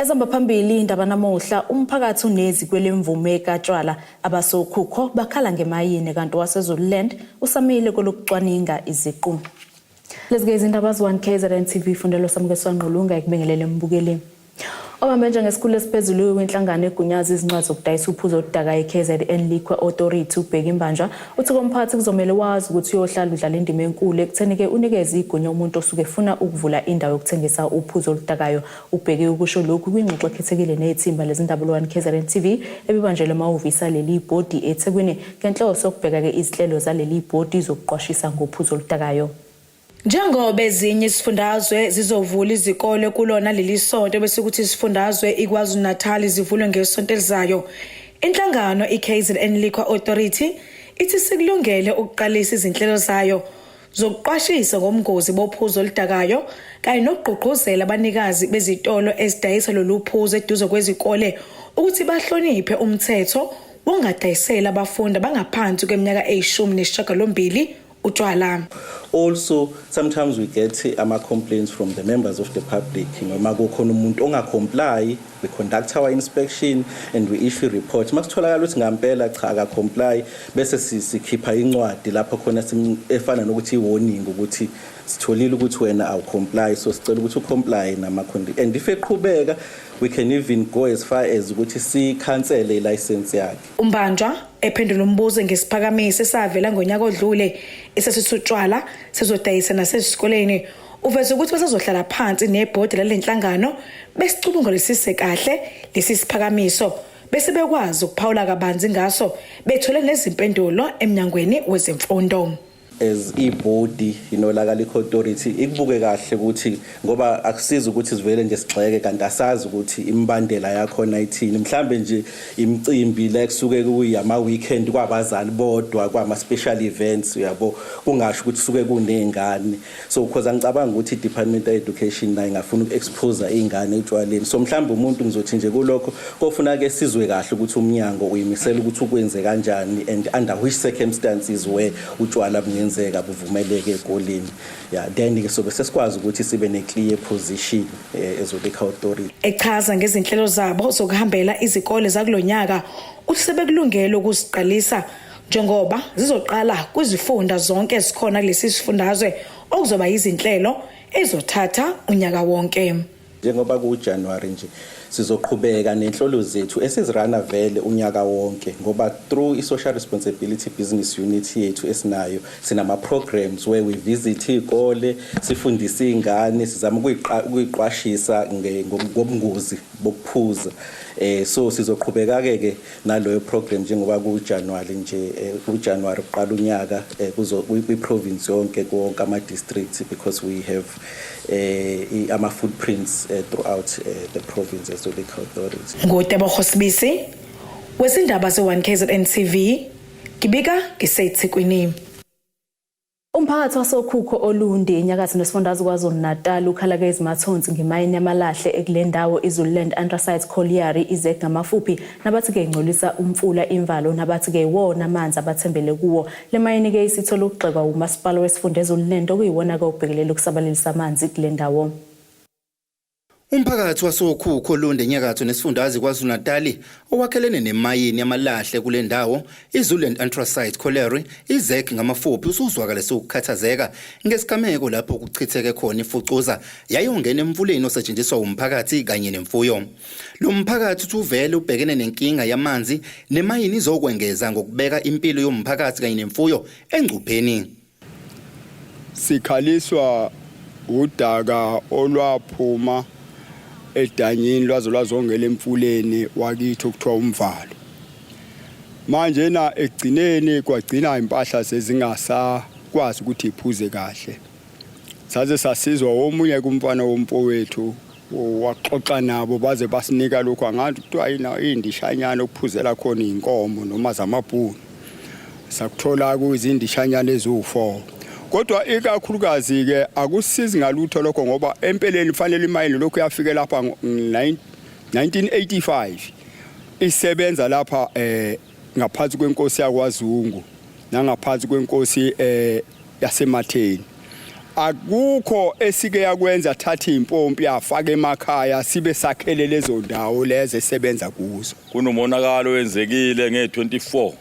Ezihamba phambili indaba namuhla, umphakathi unezi kwelemvume katshwala, abasokhukho bakhala ngemayini, kanti waseZululand usamile kolokucwaninga iziqu. Lezi-ke izindaba zi-1 KZN TV, fundelo samukeswa Ngqulunga ekubingelele mbukeli. Obambe njengesikhulu esiphezulu kwinhlangano egunyaza izincwadi zokudayisa uphuzo oludaka i-KZN Liquor Authority, uBheki Mbanjwa, uthi komphathi kuzomele wazi ukuthi uyohlala udlala indima enkulu ekutheni-ke unikeze igunya umuntu osuke efuna ukuvula indawo yokuthengisa uphuzo oludakayo. Ubheke ukusho lokhu kwingxoxo ekhethekile nethimba lezindaba lwa-1 KZN TV ebibanjelwe emahhovisi aleli bhodi eThekwini ngenhloso yokubheka-ke izinhlelo zaleli bhodi zokuqwashisa ngophuzo oludakayo. Njengoba ezinye izifundazwe zizovula izikole kulona leli sonto, bese kuthi isifundazwe iKwaZulu-Natal zivulwe ngesonto elizayo. Inhlangano iKZN Liquor Authority ithi sikulungele ukuqalisa izinhlelo zayo zokuqwashisa ngobungozi bophuzo oludakayo kanye nokugqugquzela abanikazi bezitolo ezidayisa lolu phuzo eduze kwezikole ukuthi bahloniphe umthetho wongadayiseli abafundi abangaphansi kweminyaka eyishumi nesishiyagalombili utshwala. Also, sometimes we get ama complaints from the members of the public noma kukhona umuntu ongacomply. We conduct our inspection and we issue report. Makutholakala ukuthi ngampela cha, akacomply, bese sikhipha incwadi lapho khona efana nokuthi i-warning ukuthi sitholile ukuthi wena awucomply, so sicela ukuthi ucomply nama conditions. And if eqhubeka, we can even go as far as ukuthi sikhansele ilicense yakhe. Umbanjwa ephendula umbuzo ngesiphakamiso esavela ngonyaka odlule esasithi utshwala sizodayisa nasesikoleni, uveze ukuthi basazohlala phansi nebhodi lalenhlangano besicubungulisise kahle lesi siphakamiso, bese bekwazi ukuphawula kabanzi ngaso bethole nezimpendulo eminyangweni wezemfundo. As ibhodi laka Liquor Authority ikubuke kahle ukuthi ngoba akusizi ukuthi sivele nje sigxeke kanti asazi ukuthi imibandela yakhona ithini. Mhlambe nje imicimbi la kusuke kuyama weekend kwabazali bodwa, kwama special events, uyabo, kungasho ukuthi suke kunezingane. So because angicabanga ukuthi i-Department of Education nayo ingafuna uku-expose iy'ngane etshwaleni. So mhlawumbe umuntu ngizothi nje kulokho kofuna ke sizwe kahle ukuthi umnyango uyimisela ukuthi ukwenze kanjani and under which circumstances where utshwala bungenzeka buvumeleke ezikoleni. Yeah, then ke sobe sesikwazi ukuthi sibe ne-clear position as a authority. Echaza ngezinhlelo zabo zokuhambela izikole zakulonyaka, uthi sebekulungele ukuziqalisa njengoba zizoqala kwizifunda zonke ezikhona kulesi sifundazwe, okuzoba izinhlelo ezothatha unyaka wonke. Njengoba kuJanuary nje, sizoqhubeka nenhlolo zethu esizirana vele unyaka wonke, ngoba through i-social responsibility business unit yethu esinayo, sinama programs where we visit izikole, sifundise izingane, sizama ukuyiqwashisa ngobungozi bokuphuza. So sizoqhubeka ke ke naloyo program njengoba kuJanuary nje, kuJanuary kuqala unyaka, kuzo kwi-province yonke, konke ama districts, because we have ama footprints throughout the province as the liquor authority. NguTebogo Sibisi wezindaba ze-1 KZN TV, ngibika ngiseThekwini. Umphakathi wasokhukho Olundi enyakatho nesifundazwe KwaZulu-Natal ukhala ke izimathonsi ngemayini yamalahle ekule ndawo, iZululand Anthracite Colliery, iZEC ngamafuphi, nabathi-ke ingcolisa umfula Imvalo, nabathi-ke iwona amanzi abathembele kuwo. Le mayini-ke isithola ukugxekwa umasipala wesifunda eZululand, okuyiwona-ke obhekelele ukusabalalisa amanzi kule ndawo. Umphakathi wasokhukho Olundi enyakatho nesifundazwe KwaZulu-Natal owakhelene nemayini yamalahle kule ndawo, iZululand Anthracite Colliery, iZEC ngamafuphi, usuzwakale sukukhathazeka ngesigameko lapho kuchitheke khona ifucuza yayongena emfuleni osetshenziswa umphakathi kanye nemfuyo. Lo mphakathi uthi uvele ubhekene nenkinga yamanzi, nemayini izokwengeza ngokubeka impilo yomphakathi kanye nemfuyo engcupheni. Sikhaliswa udaka olwaphuma edanyini lwaze lwazongela emfuleni wakithi okuthiwa Umvalo. Manje na ekugcineni kwagcina impahla sezingasakwazi ukuthi iphuze kahle. Saze sasizwa omunye kumfana womfowethu, waxoxa nabo baze basinika lokhu angathi kuthiwa yina indishanyana okuphuzela khona inkomo noma zamabhunu. Sakuthola kuyizindishanyana eziwu4, kodwa ikakhulukazi ke akusizi ngalutho lokho, ngoba empeleni fanele imayini lokhu yafike lapha 1985, isebenza lapha ngaphansi kwenkosi yakwaZungu nangaphansi kwenkosi yaseMatheni. Akukho esike yakwenza, thatha impompi yafaka emakhaya, sibe sakhele lezo ndawo lezo esebenza kuzo. Kunomonakalo wenzekile nge-24,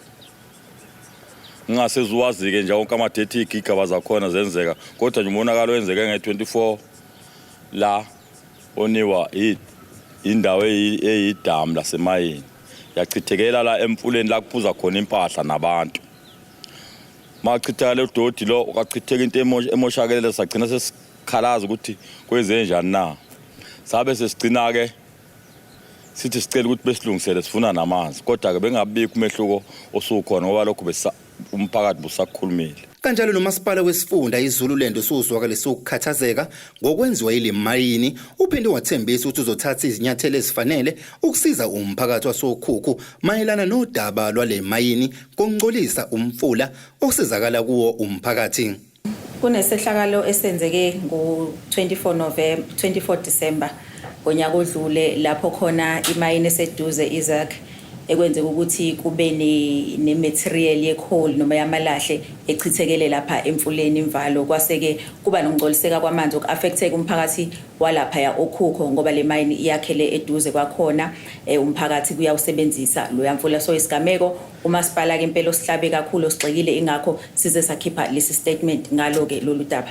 ngingasezuwazi-ke nje wonke ama-date, iy'gigaba zakhona zenzeka, kodwa nje umonakalo wenzeke nge-24 la oniwa indawo eyidamu lasemayini, yachithekela la emfuleni la kuphuza khona impahla nabantu. Machitheka le doti lo, kwachitheka into emoshakele, sagcina sesikhalaza ukuthi kwenze njani na. Sabe sesigcina-ke sithi sicela ukuthi besilungisele, sifuna namanzi, kodwa-ke bengabikho umehluko osukhona ngoba lokhu umphakathi busakukhulumile. Kanjalo nomasipala wesifunda iZululand usuzwakalisa ukukhathazeka ngokwenziwa yile mayini, uphinde wathembisa ukuthi uzothatha izinyathelo ezifanele ukusiza umphakathi wasoKhukhu mayelana nodaba lwale mayini kokungcolisa umfula okusizakala kuwo umphakathi. Kunesehlakalo esenzeke ngo-24 November, 24 December ngonyaka odlule, lapho khona imayini eseduze iZak ekwenzeka ukuthi kube ne-material ye-coal noma yamalahle echithekele lapha emfuleni imvalo, kwase-ke kuba nokungcoliseka kwamanzi oku-affecteka umphakathi walaphaya oKhukho, ngoba le mayini iyakhele eduze kwakhona, umphakathi kuyawusebenzisa loya mfula. So isigameko umasipala-ke impela osihlabe kakhulu, sigxekile, ingakho size sakhipha lesi statement ngalo-ke lolu daba.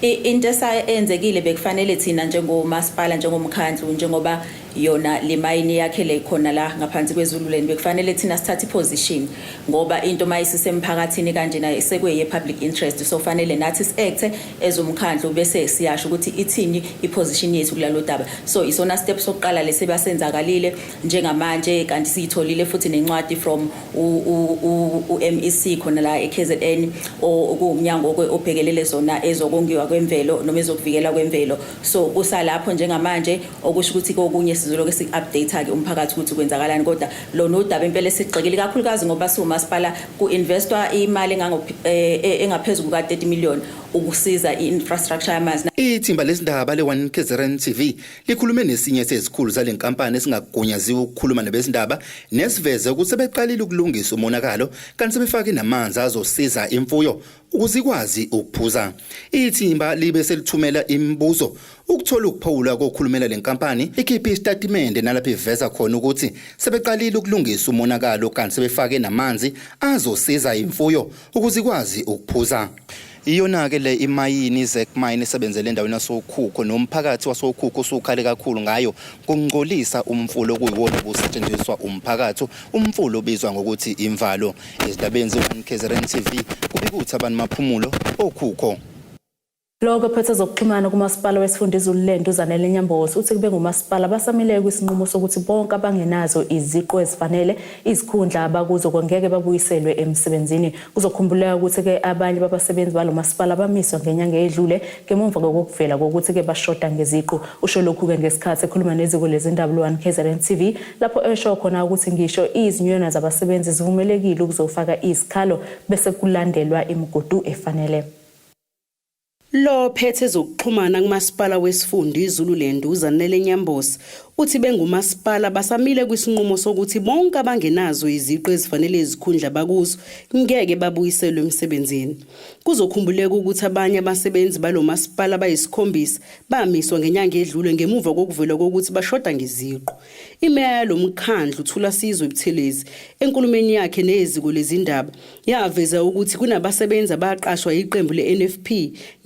Into esayenzekile, bekufanele thina njengomasipala, njengomkhandlu, njengoba yona le mayini yakhele khona la ngaphansi kweZululand, bekufanele thina sithathe iposition, ngoba into mayisisemphakathini kanjena sekuye public interest, so fanele nathi si-acte ezomkhandlu bese siyasho ukuthi ithini iposition yethu kulalo daba. So isona step sokuqala lesibasenzakalile njengamanje, kanti siyitholile futhi nencwadi from u-MEC khona la e-KZN, okuwumnyango obhekelele zona ezokongiwa kwemvelo noma ezokuvikela kwemvelo. So kusalapho njengamanje, okusho ukuthi kokunye sizoloke si-update-ke umphakathi ukuthi kwenzakalani, kodwa lona udaba impela esigxekile, kakhulukazi ngoba siwumasipala ku-investwa imali engaphezu kuka-30 million ukusiza i-infrastructure yamanzi. Ithimba lezindaba le-1 KZN TV likhulume nesinye sezikhulu zale nkampani esingagunyaziwe ukukhuluma nabezindaba, nesiveze ukuthi sebeqalile ukulungisa umonakalo kanti sebefake namanzi azosiza imfuyo ukuze ikwazi ukuphuza. Ithimba libe selithumela imibuzo ukuthola ukuphawula kokhulumela le nkampani, ikhiphe isitatimende nalapho iveza khona ukuthi sebeqalile ukulungisa umonakalo kanti sebefake namanzi azosiza imfuyo ukuze ikwazi ukuphuza. Iyona-ke le imayini iZak Mine esebenzele endaweni yasoKhukho, nomphakathi wasoKhukho usukhale kakhulu ngayo ngokungcolisa umfula okuyiwona obusetshenziswa umphakathi, umfula obizwa ngokuthi Imvalo. Ezindabeni ze-1 KZN TV, kubika uThabani Maphumulo, oKhukho. Lokho phethe zokuxhumana kumasipala wesifunda iZululand uZanele Nyambose uthi kube ngumasipala basamileyo kwisinqumo sokuthi bonke abangenazo iziqu ezifanele izikhundla abakuzo ngeke babuyiselwe emsebenzini. Kuzokhumbuleka ukuthi-ke abanye babasebenzi balo masipala bamiswa ngenyanga eyedlule ngemuva kokuvela kokuthi-ke bashoda ngeziqu. Usho lokhu-ke ngesikhathi ekhuluma neziko lezindaba lo-1 KZN TV, lapho esho khona ukuthi ngisho izinyunyana zabasebenzi zivumelekile ukuzofaka izikhalo bese kulandelwa imigudu efanele. Lo phethe zokuxhumana kumasipala wesifunda iZululand uZanele Nyambose uthi bengumasipala basamile kwisinqumo sokuthi bonke abangenazo iziqu ezifanele izikhundla bakuzo ngeke babuyiselwe emsebenzini. Kuzokhumbuleka ukuthi abanye abasebenzi balo masipala bayisikhombisa bamiswa ngenyanga edlule ngemuva kokuvela kokuthi bashoda ngeziqu. Imeya yalo mkhandlu Thulasizwe Buthelezi enkulumeni yakhe neziko lezindaba yaveza ukuthi kunabasebenzi abaqashwa iqembu le-NFP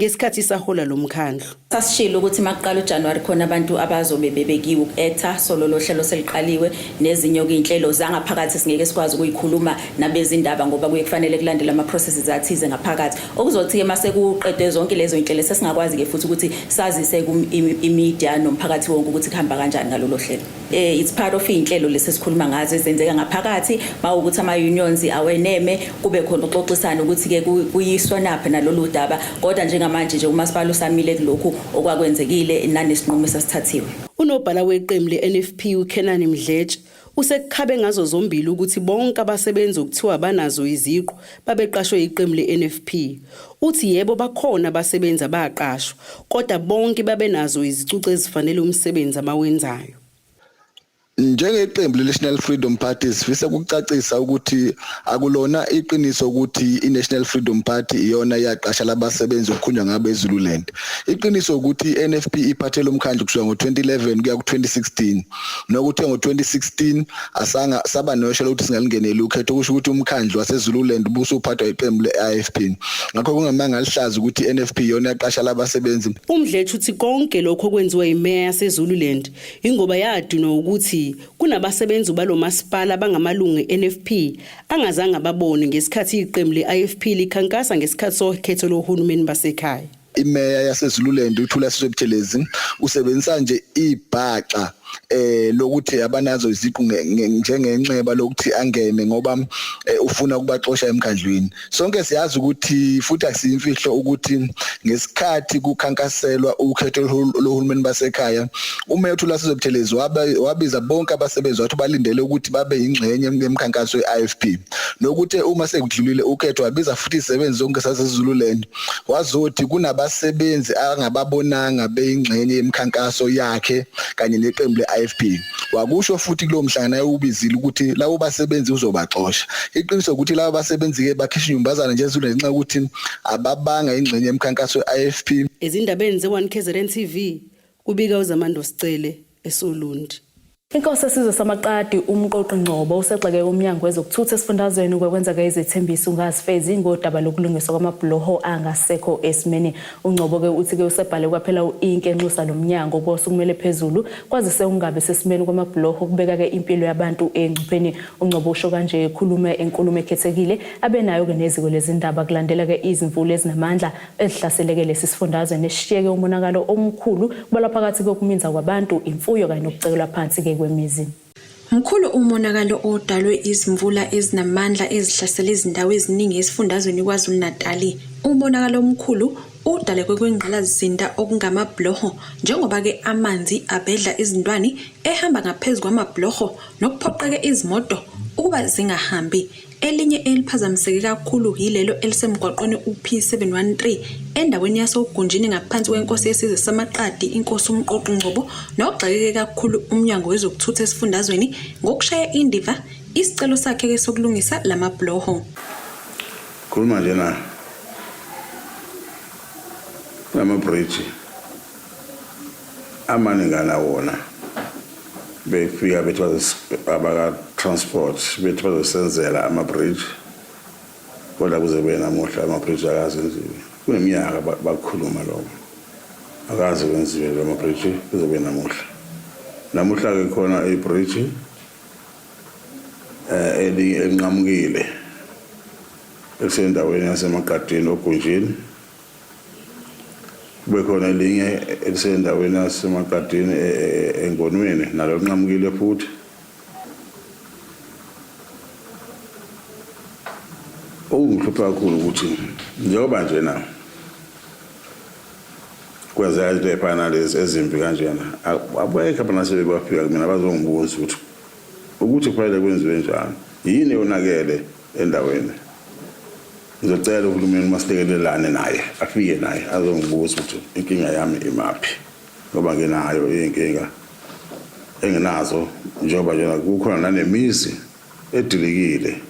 ngesikhathi isahola lo mkhandlu. Sasishilo ukuthi makuqala uJanuary khona abantu abazobe bebekiwe uku-acta, so lolo hlelo seliqaliwe, nezinye okuyinhlelo zangaphakathi singeke sikwazi ukuyikhuluma nabezindaba ngoba kuye kufanele kulandele ama-processes athize ngaphakathi, okuzothi-ke mase kuqedwe zonke lezo iy'nhlelo sesingakwazi-ke futhi ukuthi sazise i-media nomphakathi wonke ukuthi kuhamba kanjani ngalolo hlelo. It's part of iy'nhlelo lesi esikhuluma ngazo ezenzeka ngaphakathi, mawukuthi ama-unions aweneme, kube khona ukuxoxisana ukuthi-ke kuyiswa naphi nalolu daba, kodwa njengamanje nje umasipala usamile kulokhu okwakwenzekile nanesinqumo esasithathiwe. Unobhala weqembu le-NFP uKenani Mdletshe usekukhabe ngazo zombili ukuthi bonke abasebenzi okuthiwa banazo iziqu babeqashwe iqembu le-NFP. Uthi yebo, bakhona abasebenzi abaqashwa, kodwa bonke babenazo izicucu ezifanele umsebenzi abawenzayo. Njengeqembu le-National Freedom Party sifisa ukucacisa ukuthi akulona iqiniso ukuthi i-National Freedom Party iyona yaqasha labasebenzi okukhulunywa ngabo eZululand. Iqiniso ukuthi i-NFP iphathe lo mkhandlu kusuka ngo-2011 kuya ku-2016, nokuthi ngo-2016 asanga saba noshelo lokuthi singalingeneli ukhetho, kusho ukuthi umkhandlu waseZululand ubusuphathwa iqembu le-IFP. Ngakho kungamanga alihlaza ukuthi i-NFP iyona yaqasha labasebenzi. UMdletshe uthi konke lokho okwenziwa yimeya yaseZululand ingoba yadunwa ukuthi kunabasebenzi balomasipala abangamalungu e-NFP angazange ababone ngesikhathi iqembu le-IFP likhankasa ngesikhathi sokhetho lohulumeni basekhaya. Imeya yaseZululand uThulasizwe Buthelezi usebenzisa nje ibhaxa lokuthi abanazo iziqu njengenxeba lokuthi angene ngoba ufuna ukubaxosha emkhandlwini. Sonke siyazi ukuthi futhi akusiyimfihlo ukuthi ngesikhathi kukhankaselwa ukhetho lohulumeni basekhaya, umeya uThulasizwe Buthelezi wabiza bonke abasebenzi wathi balindele ukuthi babe yingxenye yemikhankaso ye-IFP, nokuthi uma sekudlulile ukhetho wabiza futhi izisebenzi zonke saseZululand wazothi kunabasebenzi angababonanga beyingxenye yemikhankaso yakhe kanye neqembu le-IFP. Wakusho futhi kulowo mhlangano ayewubizile ukuthi labo basebenzi uzobaxosha. Iqiniso ukuthi labo basebenzi-ke bakhishwa inyumbazana nje eZulu ngenxa yokuthi ababanga ingxenye yemikhankaso ye-IFP. Ezindabeni ze-1 KZN TV, kubika uZamando Sicele eSolundi. Inkosi esizwe samaqadi uMqoqi Ngcobo usegxeke umnyango wezokuthutha esifundazweni ukwenza izethembiso ungazifezi ngodaba lokulungiswa kwamabhuloho angasekho esimeni. UNgcobo-ke uthi-ke usebhale kwaphela u-inki enxusa lo mnyango ukuba usukumele phezulu kwazise ukungabi sesimeni kwamabhuloho kubeka-ke impilo yabantu engcupheni. UNgcobo usho kanje ekhuluma enkulumo ekhethekile abenayo-ke neziko lezindaba kulandela-ke izimvula ezinamandla ezihlaseleke lesi sifundazwe nesishiyeke umonakalo omkhulu kubalwa phakathi kokuminza kwabantu, imfuyo kanye nokucekelwa phansi-ke kwemizi. Mkhulu umonakalo odalwe izimvula ezinamandla ezihlasele izindawo eziningi esifundazweni iKwaZulu-Natali. Umonakalo omkhulu udaleke kwingqalasizinda okungamabhuloho njengoba-ke amanzi abedla izintwani ehamba ngaphezu kwamabhuloho nokuphoqeke izimoto ukuba zingahambi. Elinye eliphazamiseke kakhulu yilelo elisemgwaqweni u-P713 endaweni yasoGunjini ngaphansi kwenkosi yesizwe samaQadi inkosi uMqoqi Ngcobo nogxekeke kakhulu uMnyango wezokuThutha esifundazweni ngokushaya indiva isicelo sakhe-ke sokulungisa lamabhuloho. Khuluma nje na kunamabhriji amaningana wona befika bethi abaka-transport bethi bazosenzela ama-bridge, kodwa kuze kube namuhla ama-bridge akazenziwe. Kuneminyaka bakukhuluma lokho, akaze kwenziwe la ma-bridge kuze kube namuhla. Namuhla-ke khona i-bridge elinye elinqamukile elisendaweni yaseMaqadini oGunjini, kube khona elinye elisendaweni yaseMaqadini eNgonweni, nalo linqamukile futhi. Okungihlupha kakhulu ukuthi njengoba njena kwenzeka izinto ey'fana nalezi ezimbi kanjena, abekho abantu asebebafika kumina bazongibuza ukuthi ukuthi kufanele kwenziwe njani, yini eyonakele endaweni. Ngizocela uhulumeni uma silekelelane naye afike naye azongibuza ukuthi inkinga yami imaphi, ngoba nginayo iy'nkinga enginazo njengoba njena kukhona nanemizi edilikile.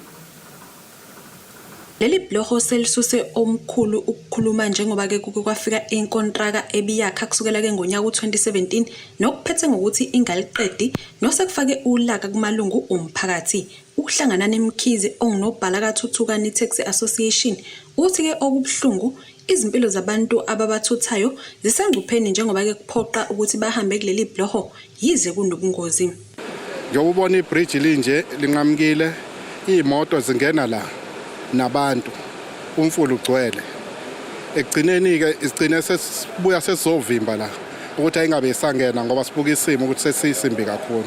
Leli bhuloho selisuse omkhulu ukukhuluma njengoba-ke kuke kwafika inkontraka ebiyakha kusukela-ke ngonyaka u-2017 nokuphethe ngokuthi ingaliqedi nosekufake ulaka kumalungu omphakathi. UHlanganani Mkhize ongunobhala kaThuthukani Taxi Association uthi-ke okubuhlungu izimpilo zabantu ababathuthayo zisengcupheni njengoba-ke kuphoqa ukuthi bahambe kuleli bhuloho yize kunobungozi. Njengoba ubona ibhriji linje linqamukile, iy'moto zingena la nabantu, umfula ugcwele. Ekugcineni-ke sigcine sesibuya sesizovimba la ukuthi ayingabe isangena ngoba sibuka isimo ukuthi sesisimbi kakhulu.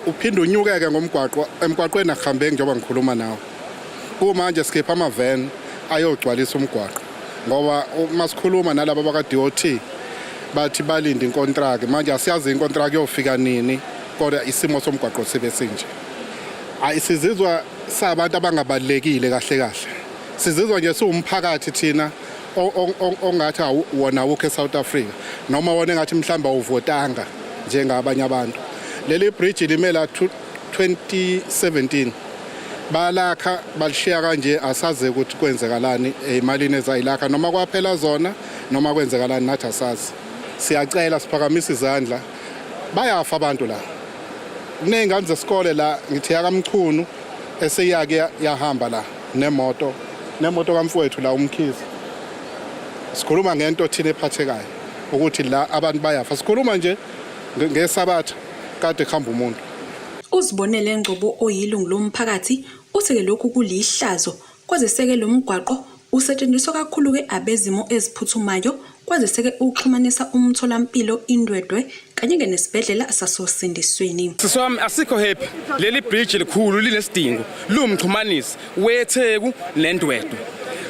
Uphinde unyukeke ngomgwaqo, emgwaqweni akuhambeki njengoba ngikhuluma nawe. Kumanje sikhipha ama-van ayogcwalisa umgwaqo ngoba uma sikhuluma nalaba baka-DOT bathi balinde inkontraki. Manje asiyazi inkontraki yofika nini, kodwa isimo somgwaqo sibe sinje. Ayi, sizizwa sabantu abangabalulekile kahle kahle. Sizizwa nje siwumphakathi thina ongathi wona awukho eSouth Africa, noma wona engathi mhlawumbe awuvotanga njengabanye abantu. Leli bridge limela 2017 balakha balishiya kanje, asazi ukuthi kwenzekalani emalini ezayilakha, noma kwaphela zona noma kwenzekalani, nathi asazi. Siyacela, siphakamisa izandla, bayafa abantu la. Kuney'ngane zesikole la, ngithi yakaMchunu eseyake yahamba la nemoto kamfowethu la uMkhize. Sikhuluma ngento thina ephathekayo ukuthi la abantu bayafa, sikhuluma nje ngesabatha kade kuhamba umuntu. Uzibonele Ngcobo, oyilungu lomphakathi, uthi-ke lokhu kulihlazo kwazise-ke lo mgwaqo usetshenziswa kakhulu-ke abezimo eziphuthumayo, kwazise-ke uxhumanisa umtholampilo iNdwedwe kanye-ke nesibhedlela sasoSindisweni. Sisi wami, asikho happy. Leli bridge likhulu, linesidingo, liwumxhumanisi weTheku neNdwedwe,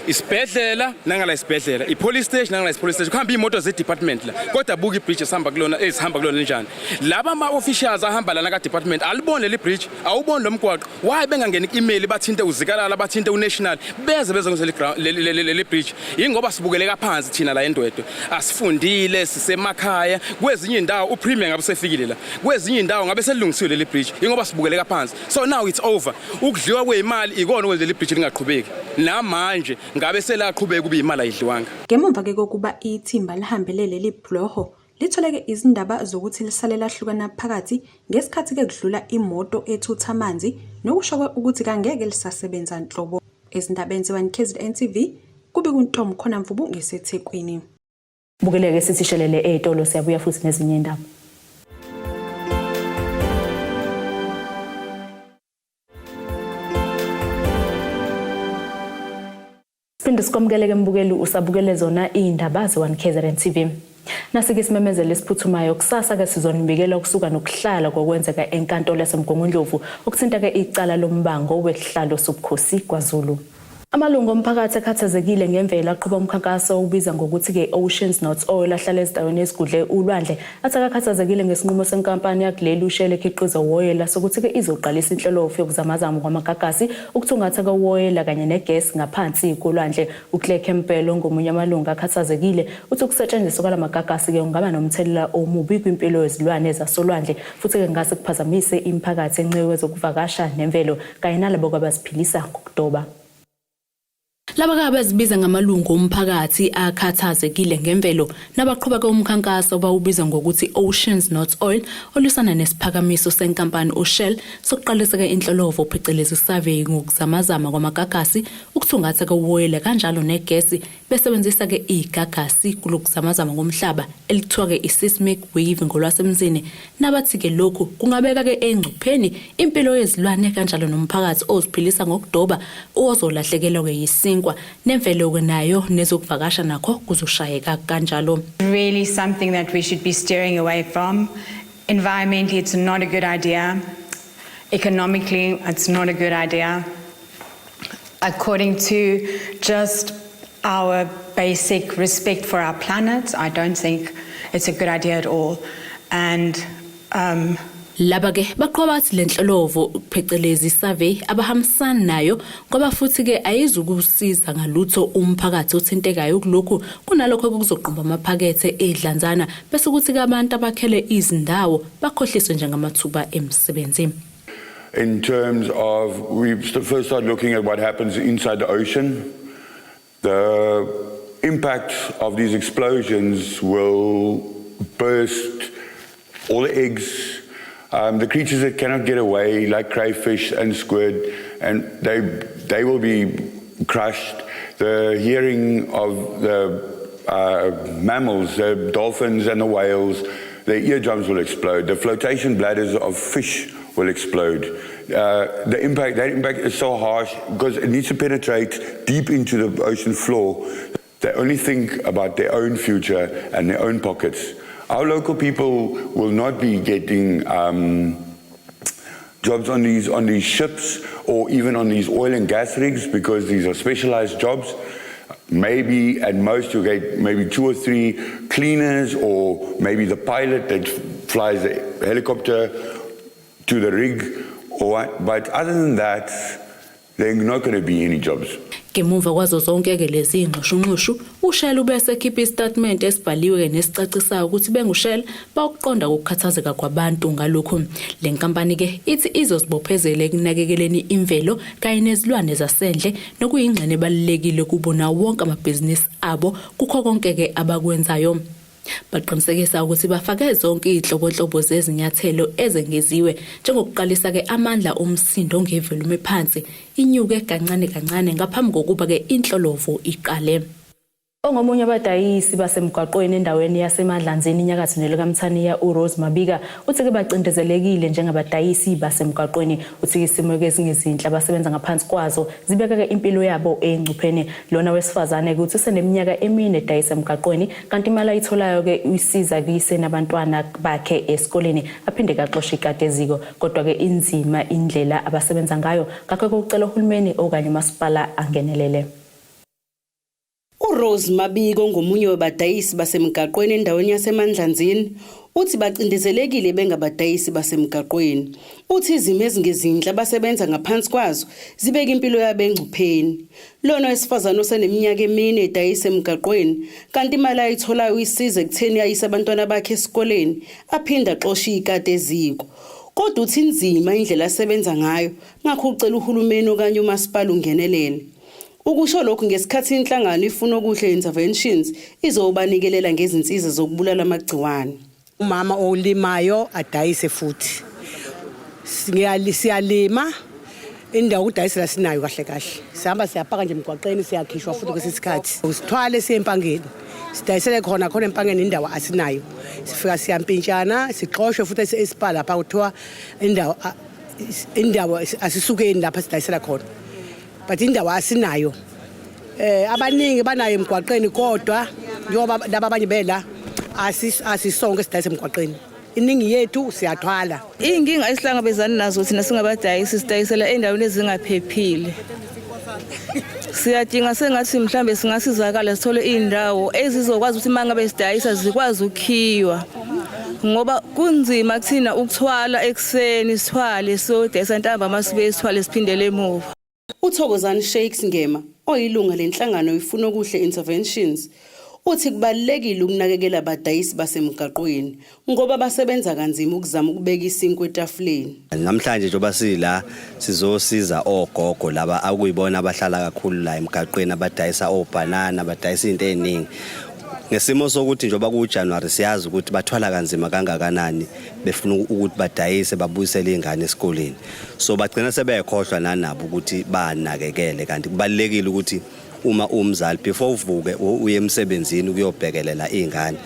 isibhedlela nangala isibhedlela, i-police station nangala i-police station, kuhamba iy'moto ze-department la. Kodwa buka ibridge esihamba kulona, ezihamba kulona njani. Laba ama-officials ahamba lana ka-department aliboni leli bridge, awuboni lo mgwaqo. Why bengangeni ku-email, bathinte uZikalala, bathinte unational, beze bezongisa leli bridge? Yingoba sibukeleka phansi thina la eNdwedwe, asifundile, sisemakhaya. Kwezinye iy'ndawo upremier ngabe usefikile la, kwezinye iy'ndawo ngabe selilungisiwe leli bridge. Yingoba sibukeleka phansi. So now it's over. Ukudliwa kweyimali ikona okwenza leli bridge lingaqhubeki namanje. Ngabe selaqhubeka kube imali ayidliwanga. Ngemumva-ke kokuba ithimba lihambele leli bhuloho, litholeke izindaba zokuthi lisale lahlukana phakathi ngesikhathi-ke kudlula imoto ethutha amanzi, nokusho-ke ukuthi kangeke lisasebenza nhlobo. Ezindabeni ze-1 KZN TV, kubika uNtombi Khona Mvubu ngiseThekwini. Bukeleke sithi shelele ey'tolo, siyabuya futhi nezinye iy'ndaba. Siphinde sikwamukele-ke mbukeli, usabukele zona iy'ndaba ze-1 KZN TV. Nasike isimemezelo esiphuthumayo, kusasa-ke sizonibikela ukusuka nokuhlala kokwenzeka enkantolo yaseMgungundlovu okuthinta-ke icala lombango wesihlalo sobukhosi KwaZulu. Amalungu omphakathi akhathazekile ngemvelo aqhuba umkhankaso owubiza ngokuthi-ke Oceans Not Oil, ahlala ezindaweni ezigudle ulwandle, athi akakhathazekile ngesinqumo senkampani yakuleli uShell ekhiqiza uwoyela sokuthi-ke izoqalisa inhlolofu yokuzamazama kwamagagasi ukuthungatha kowoyela kanye negesi ngaphansi kolwandle. UClaire Campbell, ongomunye amalungu akhathazekile, uthi ukusetshenziswa kwalamagagasi-ke kungaba nomthelela omubi kwimpilo yezilwane zasolwandle futhi-ke kungase kuphazamise imiphakathi encike kwezokuvakasha nemvelo kanye nalabo abaziphilisa ngokudoba. Laba abazibiza ngamalungu omphakathi akhathazekile ngemvelo nabaqhubeka umkhankaso bawubiza ngokuthi Oceans Not Oil, olwisana nesiphakamiso senkampani uShell sokuqalisa-ke inhlolovo phecelezi survey ngokuzamazama kwamagagasi ukuthungatha kowoyela kanjalo negesi besebenzisa-ke igagasi kulokuzamazama komhlaba elithiwa-ke i-seismic wave ngolwasemzini, nabathi-ke lokhu kungabeka-ke engcupheni impilo yezilwane kanjalo nomphakathi oziphilisa ngokudoba ozolahlekelwa-ke yisinkwa nemvelo-ke nayo, nezokuvakasha nakho kuzoshayeka kanjalo. Really something that we should be steering away from. Environmentally, it's not a good idea. Economically, it's not a good idea. According to just our basic respect for our planet, I don't think it's a good idea at all. And Laba ke baqhuba bathi le nhlolovo phecelezi survey abahambisani nayo ngoba futhi ke ayizukusiza ngalutho umphakathi othintekayo kulokhu, kunalokho kuzoqumba amaphakethe edlanzana bese kuthi ke abantu abakhele izindawo bakhohliswe njengamathuba emisebenzi. In terms of, we first start looking at what happens inside the ocean. The impact of these explosions will burst all the eggs, the creatures that cannot get away, like crayfish and squid, and they will be crushed. The hearing of the mammals, the dolphins and the whales, their eardrums will explode. The flotation bladders of fish will explode. That impact is so harsh because it needs to penetrate deep into the ocean floor. They only think about their own future and their own pockets. Our local people will not be getting jobs on these ships or even on these oil and gas rigs because these are specialized jobs. Maybe at most you get maybe two or three cleaners or maybe the pilot that flies the helicopter to the rig or what. But other than that, there are not going to be any jobs. Ngemuva kwazo zonke-ke lezi nxushunxushu, uShell ube esekhipha isitatimende esibhaliwe-ke nesicacisayo ukuthi benguShell bakuqonda ukukhathazeka kwabantu ngalokhu. Le nkampani-ke ithi izozibophezela ekunakekeleni imvelo kanye nezilwane zasendle nokuyingxenye ebalulekile kubo nawo wonke amabhizinisi abo kukho konke-ke abakwenzayo. Baqinisekisa ukuthi bafake zonke izinhlobonhlobo zezinyathelo ezengeziwe njengokuqalisa-ke amandla omsindo ngevolume ephansi inyuke kancane kancane ngaphambi kokuba-ke inhlolovo iqale. Ongomunye wabadayisi basemgwaqweni endaweni yaseMadlanzini inyakatho nelikaMthaniya uRose Mabika uthi-ke bacindezelekile njengabadayisi basemgwaqweni. Uthi-ke isimo-ke esingezinhle abasebenza ngaphansi kwazo zibeka-ke impilo yabo engcupheni. Lona wesifazane-ke uthi useneminyaka emine edayisa emgaqweni kanti imali ayitholayo-ke uyisiza kuyiseni abantwana bakhe esikoleni aphinde kaxoshe ikati eziko. Kodwa-ke inzima indlela abasebenza ngayo ngakho-ke ucela uhulumeni okanye umasipala angenelele. URose Mabiko ngomunye wabadayisi basemgaqweni endaweni yaseMandlanzini uthi bacindezelekile bengabadayisi basemgaqweni. Uthi izimo ezingezinhle abasebenza ngaphansi kwazo zibeka impilo yabo engcupheni. Lona wesifazane oseneminyaka emine edayisa emgaqweni kanti imali ayitholayo uyisiza ekutheni ayise abantwana bakhe esikoleni aphinde axoshe ikati eziko. Kodwa uthi inzima indlela asebenza ngayo ngakho ucela uhulumeni okanye umasipala ungenelele. Ukusho lokhu ngesikhathi inhlangano ifuna okuhle interventions izobanikelela ngezinsiza zokubulala amagciwane. Umama olimayo adayise futhi. Siyalima indawo ukudayisela sinayo kahle kahle. Sihamba siyapaka nje emgwaqeni siyakhishwa futhi kwesinye isikhathi. Sithwale siye empangeni. Sidayisele khona khona empangeni indawo asinayo. Sifika siyampintshana sixoshwe futhi esipala lapha kuthiwa indawo indawo asisukeni lapha sidayisela khona. But indawo asinayo. Abaningi banayo emgwaqeni kodwa njengoba laba abanye bela asisonke sidayisa emgwaqeni. Iningi yethu siyathwala. Iy'nkinga esihlangabezana nazo thina singabadayisi sidayisela endaweni ezingaphephile. Siyadinga sengathi mhlambe singasizakala sithole iy'ndawo ezizokwazi ukuthi uma ngabe sidayisa zikwazi ukukhiywa ngoba kunzima kuthina ukuthwala ekuseni sithwale siyodayisa ntambama sibuye sithwale siphindele emuva. UThokozani Shakes Ngema oyilunga lenhlangano ifuna okuhle interventions uthi kubalulekile ukunakekela abadayisi basemgaqweni ngoba basebenza kanzima ukuzama ukubeka isinkwa etafuleni. Namhlanje njengoba sila sizosiza ogogo laba akuyibona abahlala kakhulu la emgaqweni abadayisa obhanana abadayisa izinto eziningi. Ngesimo sokuthi njengoba kuJanuary siyazi ukuthi bathwala kanzima kangakanani befuna ukuthi badayise babuyisele izingane esikoleni. So bagcina sebekhohlwa nanabo ukuthi banakekele kanti kubalulekile ukuthi uma umzali before uvuke uye emsebenzini ukuyobhekelela izingane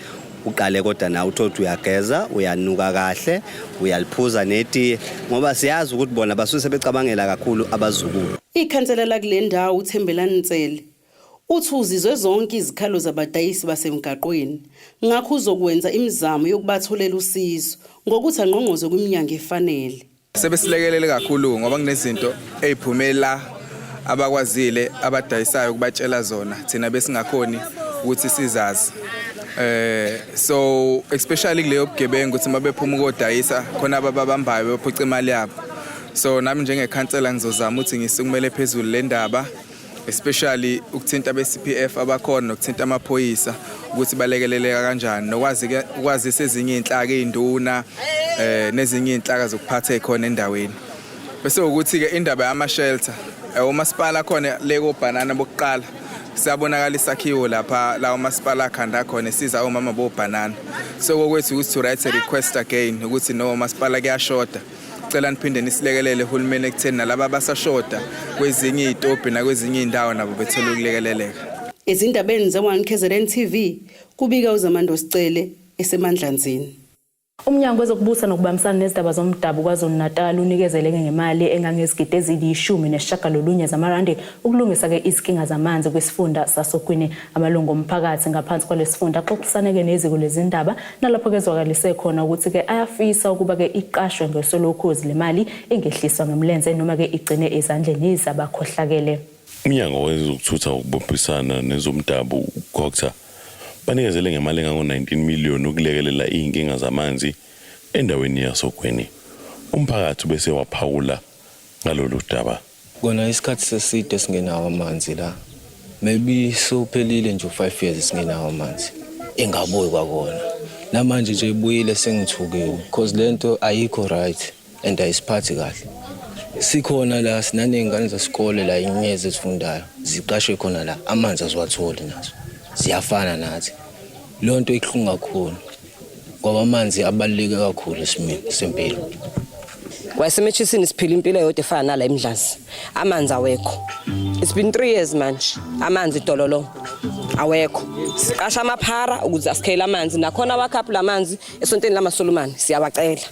uqale kodwa nawe uthole ukuthi uyageza uyanuka kahle uyaliphuza netiye ngoba siyazi ukuthi bona basuke sebecabangela kakhulu abazukulu. Ikhansela lakule ndawo uThembelani Ntsele uthi uzizwe zonke izikhalo zabadayisi basemgaqweni ngakho uzokwenza imizamo yokubatholela usizo ngokuthi angqongqoze kwiminyango efanele. Sebesilekelele kakhulu ngoba kunezinto eziphume la abakwazile abadayisayo kubatshela zona thina besingakhoni ukuthi sizazi. So especially kuleyo bugebengu ukuthi mabephuma ukodayisa khona ababambayo bephuca imali yabo. So nami njengekhansela ngizozama ukuthi ngisukumele phezulu le ndaba especially ukuthinta be-CPF abakhona nokuthinta amaphoyisa ukuthi balekeleleka kanjani nokwazi ke ukwazisa ezinye inhlaka izinduna nezinye inhlaka zokuphatha ekhona endaweni. Bese ukuthi ke indaba yama shelter umasipala khona le kobhanana bokuqala siyabonakala isakhiwo lapha la umasipala akhanda khona esiza omama bobhanana. So kokwethu ukuthi to write a request again ukuthi no umasipala kuyashoda. Cela niphinde nisilekelele uhulumeni ekutheni nalaba abasashoda kwezinye izitobhi nakwezinye izindawo nabo bethole ukulekeleleka. Ezindabeni ze-1 KZN TV kubika uZamando Sicele eseMandlanzini. Umnyango wezokubusa nokubambisana nezindaba zomdabu KwaZulu-Natal unikezele ngemali engangezigidi ezili-19 zamarandi ukulungisa-ke izinkinga zamanzi kwisifunda sasoGwini. Amalungu omphakathi ngaphansi kwalesifunda axoxisane-ke neziko lezindaba nalapho kezwakalise khona ukuthi-ke ayafisa ukuba-ke iqashwe ngeso lokhozi le mali ingehliswa ngemlenze noma-ke igcine ezandleni zabakhohlakele. Umnyango wezokuthutha ukubophisana nezomdabu uCogta banikezele ngemali engango-19 million ukulekelela izinkinga zamanzi endaweni yasoGwini. Umphakathi bese waphawula ngalolu daba. Kona isikhathi seside singenawo amanzi la. Maybe sophelile nje u5 years singenawo amanzi. Engabuyi kwakona. Namanje nje ibuyile sengithukile because lento ayikho right and ayisiphathi kahle. Sikhona la sinaney'ngane zesikole la inyezi ezifundayo ziqashwe khona la amanzi aziwatholi nazo ziyafana nathi. Leyo nto ibuhlungu kakhulu ngoba amanzi abaluleke kakhulu esimeni sempilo. Wayesemetshisini siphila impilo eyodwa efana nala eMdlazi. Amanzi awekho. It's been 3 years manje. Amanzi dololo awekho. Siqasha amaphara ukuze asikhele amanzi nakhona awakhaphu lamanzi esontweni lamaSulumane siyawacela.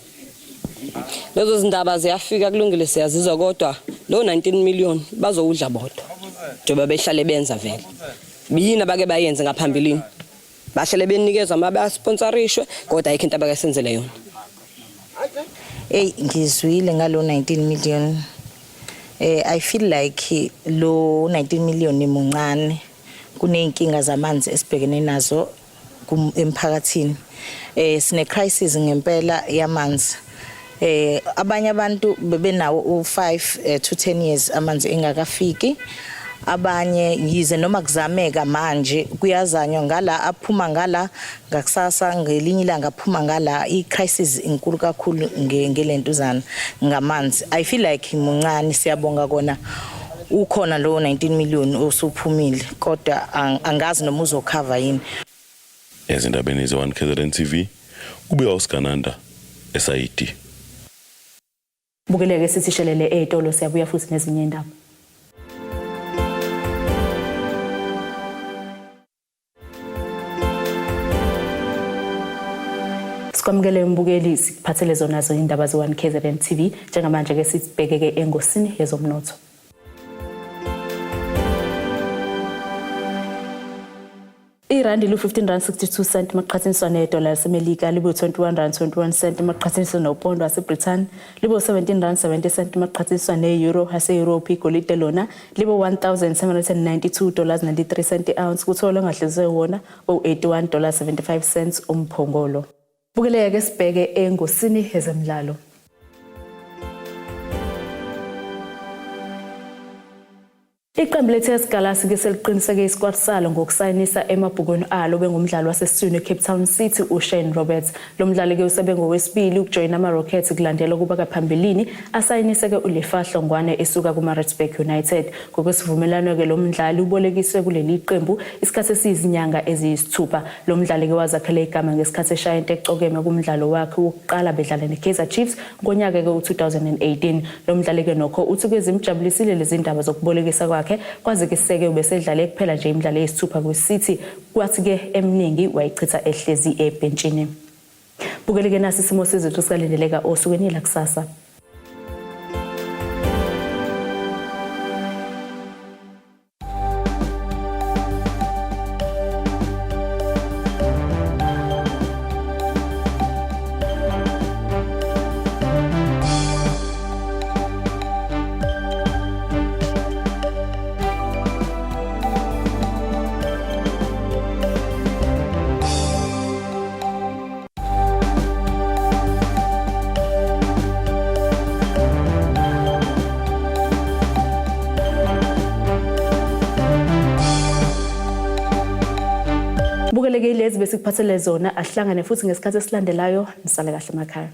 Lezo zindaba ziyafika kulungile siyazizwa kodwa lo 19 million bazowudla bodwa. Njengoba behlale benza vele. Yini abake bayenze ngaphambilini? Bahlale benikezwa uma basponsorishwe kodwa ayikho into abakasenzele yona. Ey ngizwile ngalo 19 million. I feel like lo 19 million imuncane kuneyinkinga zamanzi esibhekene nazo emphakathini. Sine crisis ngempela yamanzi. Abanye abantu bebenawo u5 to 10 years amanzi engakafiki. Abanye yize noma kuzameka manje kuyazanywa ngala aphuma ngala ngakusasa ngelinye ilanga aphuma ngala. I-crisis inkulu kakhulu ngelentuzana ngamanzi. I feel like muncane. Siyabonga kona ukhona lo 19 million osuphumile kodwa angazi noma uzocover yini. Ezindabeni ze-1 KZN TV kubika uSigananda SID. Bukeleke sithi shelele ey'tolo, siyabuya futhi nezinye indaba. Sikwamukele mbukeli, sikuphathele zona zo indaba ze-1 KZN TV. Njengamanje ke sibhekeke engosini yezomnotho. Irandi lu-15 rand 62 cent maqhathaniswa nedola laseMelika, libe 21 rand 21 cent maqhathaniswa nopondo waseBrithani, libe 17 rand 70 cent maqhathaniswa ne-euro yase-Europe. Igolide lona libe 1792 dollars 93 cent i-ounce, kutholwa ongahlizwe wona u-81 dollars 75 cents umphongolo. Bukeleke sibheke engosini yezemidlalo. Iqembu le-TS Galaxy ke seliqiniseke isikwati salo ngokusayinisa emabhukweni alo bengumdlali wasesiswini eCape Town City uShane Roberts. Lo mdlali ke usebe ngowesibili ukujoyina ama-Rockets kulandela ukuba kaphambilini asayinise ke uLefa Hlongwane esuka kuma-Maritzburg United. Ngokwesivumelwano ke lo mdlali ubolekiswe kuleli qembu isikhathi esiyizinyanga eziyisithupha. Lo mdlali ke wazakhela igama ngesikhathi eshaya into ecokeme kumdlalo wakhe wokuqala bedlala ne-Kaizer Chiefs ngonyaka ke u-2018. Lo mdlali ke nokho uthi kwezimjabulisile lezi ndaba zokubolekisa kwakhe kwazi-ke ubesedlale kuphela nje imidlalo eyisithupha kwi-City, kwathi-ke eminingi wayichitha ehlezi ebhentshini. Bukele-ke nasi isimo sezulu sikalindeleka osukwini lakusasa. Bukeleke ilezi besikuphathele zona, ahlangane futhi ngesikhathi esilandelayo. Nisale kahle emakhaya.